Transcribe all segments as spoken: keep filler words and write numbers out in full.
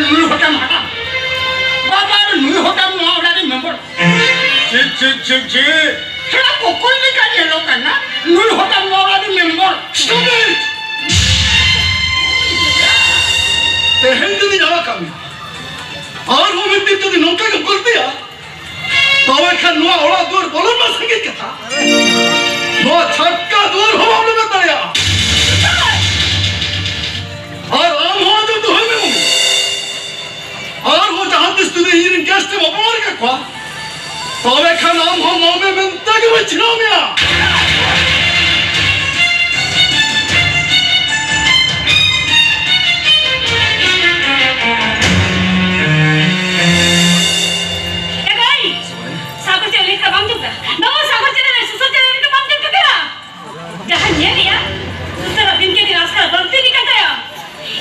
ᱱᱩᱭ ᱦᱚᱸᱛᱟᱢ ᱦᱟᱲᱟᱢ᱾ ᱵᱟᱵᱟ ᱟᱨ ᱱᱩᱭ ᱦᱚᱸᱛᱟᱢ ᱱᱚᱣᱟ ᱚᱲᱟᱜ ᱨᱮ ᱢᱮᱢᱵᱚᱨ᱾ ᱪᱮᱫ, ᱪᱮᱫ, ᱪᱮᱫ, ᱪᱮᱫ? ᱥᱮᱬᱟ ᱯᱚᱠᱚᱭ ᱞᱮᱠᱟ ᱧᱮᱞᱚᱜ ᱠᱟᱱᱟ᱾ ᱱᱩᱭ ᱦᱚᱸᱛᱟᱢ ᱱᱚᱣᱟ ᱚᱲᱟᱜ ᱨᱮ ᱢᱮᱢᱵᱚᱨ᱾ ᱥᱩᱢᱤᱛ! ᱛᱮᱦᱮᱧ ᱡᱩᱫᱤ ᱧᱟᱢ ᱟᱠᱟᱫ ᱢᱮᱭᱟ, ᱟᱨᱦᱚᱸ ᱢᱤᱫ ᱫᱤᱱ ᱡᱩᱫᱤ ᱱᱚᱝᱠᱟ ᱜᱮᱢ ᱜᱚᱞᱛᱤᱭᱟ, ᱛᱚᱵᱮ ᱠᱷᱟᱱ ᱱᱚᱣᱟ ᱚᱲᱟᱜ ᱫᱩᱣᱟᱹᱨ ᱵᱚᱞᱚᱱ ᱢᱟ ᱥᱟᱸᱜᱮ ᱠᱟᱛᱷᱟ, ᱱᱚᱣᱟ ᱪᱷᱟᱴᱠᱟ ᱫᱩᱣᱟᱹᱨ ᱦᱚᱸ ᱵᱟᱢ ᱞᱮᱵᱮᱫ ᱫᱟᱲᱮᱭᱟᱜᱼᱟ᱾ ᱟᱨ ᱟᱢ ᱦᱚᱸ ᱟᱸᱡᱚᱢ ᱫᱚᱦᱚᱭ ᱢᱮ ᱢᱟᱹᱭ, ᱟᱨᱦᱚᱸ ᱡᱟᱦᱟᱸ ᱛᱤᱥ ᱡᱩᱫᱤ ᱤᱧ ᱨᱮᱱ ᱜᱮᱥᱴ ᱮᱢ ᱚᱯᱚᱢᱟᱱ ᱟᱠᱟᱫ ᱠᱚᱣᱟ, ᱛᱚᱵᱮ ᱠᱷᱟᱱ ᱟᱢ ᱦᱚᱸ ᱢᱟᱹᱢᱮ ᱢᱮᱱᱛᱮ ᱜᱮ ᱵᱟᱹᱧ ᱪᱤᱱᱦᱟᱹᱣ ᱢᱮᱭᱟ᱾ ᱮ ᱫᱟᱹᱭ, ᱥᱟᱜᱚᱨ ᱪᱮᱫ ᱞᱟᱹᱭ ᱠᱮᱫᱟ ᱵᱟᱢ ᱟᱸᱡᱚᱢ ᱠᱮᱫᱟ? ᱵᱟᱹᱵᱩ, ᱥᱟᱜᱚᱨ ᱪᱮᱫ ᱮ ᱞᱟᱹᱭ, ᱥᱩᱥᱟᱹᱨ ᱪᱮᱫ ᱮ ᱞᱟᱹᱭ ᱠᱮᱫᱟ ᱵᱟᱢ ᱟᱸᱡᱚᱢ ᱠᱮᱫᱟ? ᱡᱟᱦᱟᱸ ᱧᱮᱞ ᱮᱭᱟ, ᱥᱩᱥᱟᱹᱨ ᱟᱹᱵᱤᱱ ᱠᱮᱫᱤᱧ ᱟᱥᱠᱟᱨ ᱵᱟᱹᱲᱛᱤ ᱤᱫᱤ ᱠᱟᱱ ᱛᱟᱭᱟ᱾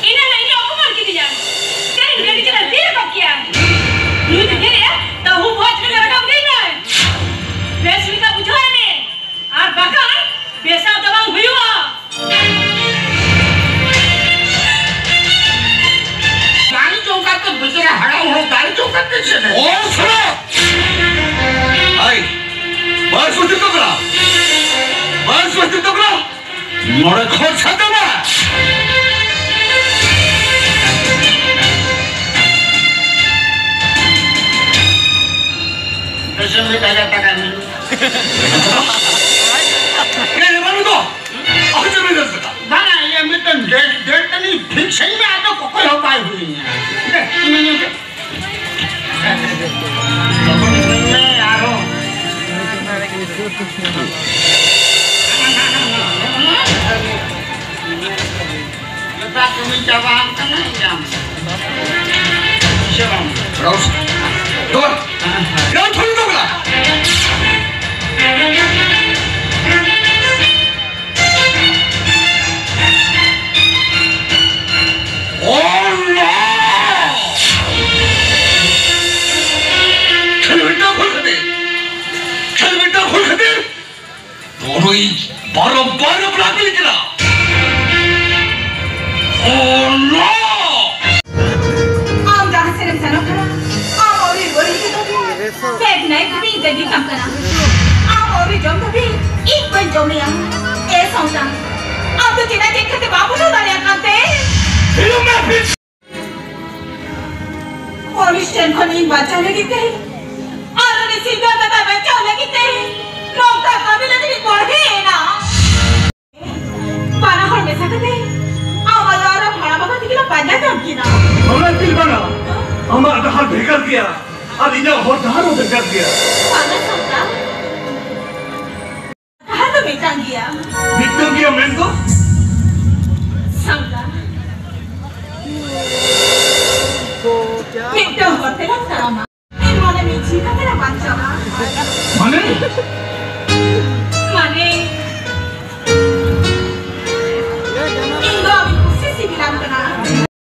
ᱤᱱᱟᱹ ᱦᱤᱞᱳᱜ ᱤᱧ ᱚᱯᱚᱢᱟᱱ ᱠᱮᱫᱤᱧᱟ᱾ ᱛᱮᱦᱮᱧ ᱜᱟᱹᱰᱤ ᱪᱟᱞᱟᱜ ᱛᱤ ᱨᱮ ᱵᱟᱠᱤᱭᱟ᱾ ᱱᱩᱭ ᱫᱚ ᱧᱮᱞ ᱮᱭᱟ, ᱛᱟᱹᱦᱩ ᱵᱷᱚᱡᱽ ᱠᱷᱚᱱ ᱨᱟᱠᱟᱵ ᱤᱫᱤᱭᱮᱱᱟᱭ᱾ ᱵᱮᱥ ᱞᱮᱠᱟ ᱵᱩᱡᱷᱟᱹᱣ ᱢᱮ, ᱟᱨ ᱵᱟᱠᱷᱟᱱ ᱵᱮᱥᱟᱣ ᱫᱚ ᱵᱟᱝ ᱦᱩᱭᱩᱜᱼᱟ᱾ ᱫᱟᱲᱮ ᱪᱚᱝ ᱠᱟᱛᱮ ᱵᱮᱪᱟᱨᱟ ᱦᱟᱲᱟᱢ ᱦᱚᱲ ᱫᱟᱲᱮ ᱪᱚᱝ ᱠᱟᱛᱮ ᱪᱮᱫ ᱮ? ᱚ, ᱥᱟᱞᱟ! ᱟᱭ, ᱵᱟᱥ ᱵᱟᱹᱛᱤᱞ ᱛᱚ ᱠᱟᱱᱟ᱾ ᱵᱟᱥ ᱵᱟᱹᱛᱤᱞ ᱛᱚ ᱠᱟᱱᱟ᱾ ᱱᱚᱰᱮ ᱠᱷᱚᱨᱪᱟ ᱪᱟᱵᱟ᱾ ᱫᱚᱥ ᱢᱤᱫ ᱦᱟᱡᱟᱨ ᱴᱟᱠᱟ ᱢᱮᱱᱟᱜᱼᱟ᱾ ᱮ, ᱮ, ᱵᱟᱹᱱᱩᱜ ᱫᱚ᱾ ᱟᱨ ᱪᱮᱫ ᱵᱮᱱ ᱞᱟᱹᱭ ᱠᱮᱫᱟ? ᱵᱟᱝᱟ, ᱤᱭᱟᱹ ᱢᱤᱫᱴᱮᱱ ᱰᱮᱴ, ᱰᱮᱴ ᱛᱟᱹᱞᱤᱧ ᱯᱷᱤᱠᱥ ᱟᱹᱧ ᱢᱮ, ᱟᱫᱚ ᱚᱠᱚᱭ ᱦᱚᱸ ᱵᱟᱭ ᱦᱩᱭ ᱟᱹᱧᱟ᱾ ᱞᱚᱜᱚᱱ ᱧᱮᱞ ᱢᱮ ᱟᱨᱦᱚᱸ᱾ ᱡᱚᱛᱚ ᱠᱟᱹᱢᱤ ᱪᱟᱵᱟ ᱟᱠᱟᱱᱟ, ᱧᱟᱢ᱾ ᱥᱮ ᱵᱟᱝ? ᱨᱚᱥ᱾ ᱫᱚᱨ᱾ ᱦᱮᱸ, ᱦᱮᱸ᱾ ᱜᱟᱱ ᱛᱷᱚᱲᱤ ᱫᱚ ᱵᱚᱞᱟ᱾ Oh no! ᱠᱷᱟᱹᱞᱤ ᱢᱤᱫᱴᱟᱝ ᱵᱷᱩᱞ ᱠᱷᱟᱹᱛᱤᱨ, ᱠᱷᱟᱹᱞᱤ ᱢᱤᱫᱴᱟᱝ ᱵᱷᱩᱞ ᱠᱷᱟᱹᱛᱤᱨ ᱱᱩᱭ ᱵᱟᱨᱚ ᱵᱟᱨ ᱵᱞᱚᱠ ᱞᱤᱧ ᱪᱟᱞᱟᱜᱼᱟ᱾ Oh no! ᱞᱟᱭᱤᱯᱷ ᱨᱮ ᱤᱧ ᱜᱟᱹᱰᱤ ᱛᱟᱢ ᱠᱟᱱᱟ᱾ ᱟᱢ ᱟᱹᱣᱨᱤ ᱡᱚᱢ ᱫᱷᱟᱹᱵᱤᱡ ᱤᱧ ᱵᱟᱹᱧ ᱡᱚᱢᱮᱭᱟ᱾ ᱮ ᱥᱚᱝᱜᱟ, ᱟᱢ ᱫᱚ ᱪᱮᱫᱟᱜ ᱪᱮᱫ ᱠᱷᱟᱹᱛᱤᱨ ᱵᱟᱢ ᱵᱩᱡᱷᱟᱹᱣ ᱫᱟᱲᱮᱭᱟᱜ ᱠᱟᱱ ᱛᱮ? ᱯᱩᱞᱤᱥ ᱴᱷᱮᱱ ᱠᱷᱚᱱ ᱤᱧ ᱵᱟᱧᱪᱟᱣ ᱞᱟᱹᱜᱤᱫ ᱛᱮ ᱟᱨ ᱩᱱᱤ ᱥᱤᱝᱜᱟᱨ ᱫᱟᱫᱟ ᱵᱟᱧᱪᱟᱣ ᱞᱟᱹᱜᱤᱫ ᱛᱮ ᱱᱚᱝᱠᱟ ᱠᱟᱹᱢᱤ ᱞᱟᱹᱜᱤᱫ ᱤᱧ ᱵᱚᱲᱦᱮ ᱮᱱᱟ᱾ ᱵᱟᱱᱟ ᱦᱚᱲ ᱢᱮᱥᱟ ᱠᱟᱛᱮ ᱟᱢ ᱟᱭᱳ ᱟᱨ ᱟᱢ ᱦᱟᱲᱟᱢ ᱵᱟᱵᱟ ᱛᱤᱠᱤᱱ ᱞᱮ ᱯᱟᱸᱡᱟ ᱧᱟᱢ ᱠᱤᱱᱟ᱾ ᱵᱟᱝᱟ ᱤᱯᱤᱞ, ᱵᱟᱝᱟ᱾ ᱟᱢᱟᱜ ᱰᱟᱦᱟᱨ ᱵᱷᱮᱜᱟᱨ ᱜᱮᱭᱟ ᱟᱨ ᱤᱧᱟᱹᱜ ᱦᱚᱨ ᱰᱟᱦᱟᱨ ᱦᱚᱸ ᱵᱷᱮᱜᱟᱨ ᱜᱮᱭᱟ᱾ ᱵᱟᱝᱟ ᱥᱟᱶᱛᱟ, ᱰᱟᱦᱟᱨ ᱫᱚ ᱢᱤᱫᱴᱟᱝ ᱜᱮᱭᱟ᱾ ᱢᱤᱫᱴᱟᱝ ᱜᱮᱭᱟ ᱢᱮᱱᱫᱚ? ᱥᱟᱶᱛᱟ, ᱢᱤᱫᱴᱟᱝ ᱦᱚᱨ ᱛᱮᱞᱟᱝ ᱛᱟᱲᱟᱢᱟ᱾ ᱢᱤᱫ ᱢᱚᱱᱮ ᱢᱤᱫ ᱡᱤᱣᱤ ᱠᱟᱛᱮ ᱞᱟᱝ ᱵᱟᱧᱪᱟᱣᱟ᱾ ᱢᱟᱱᱮ?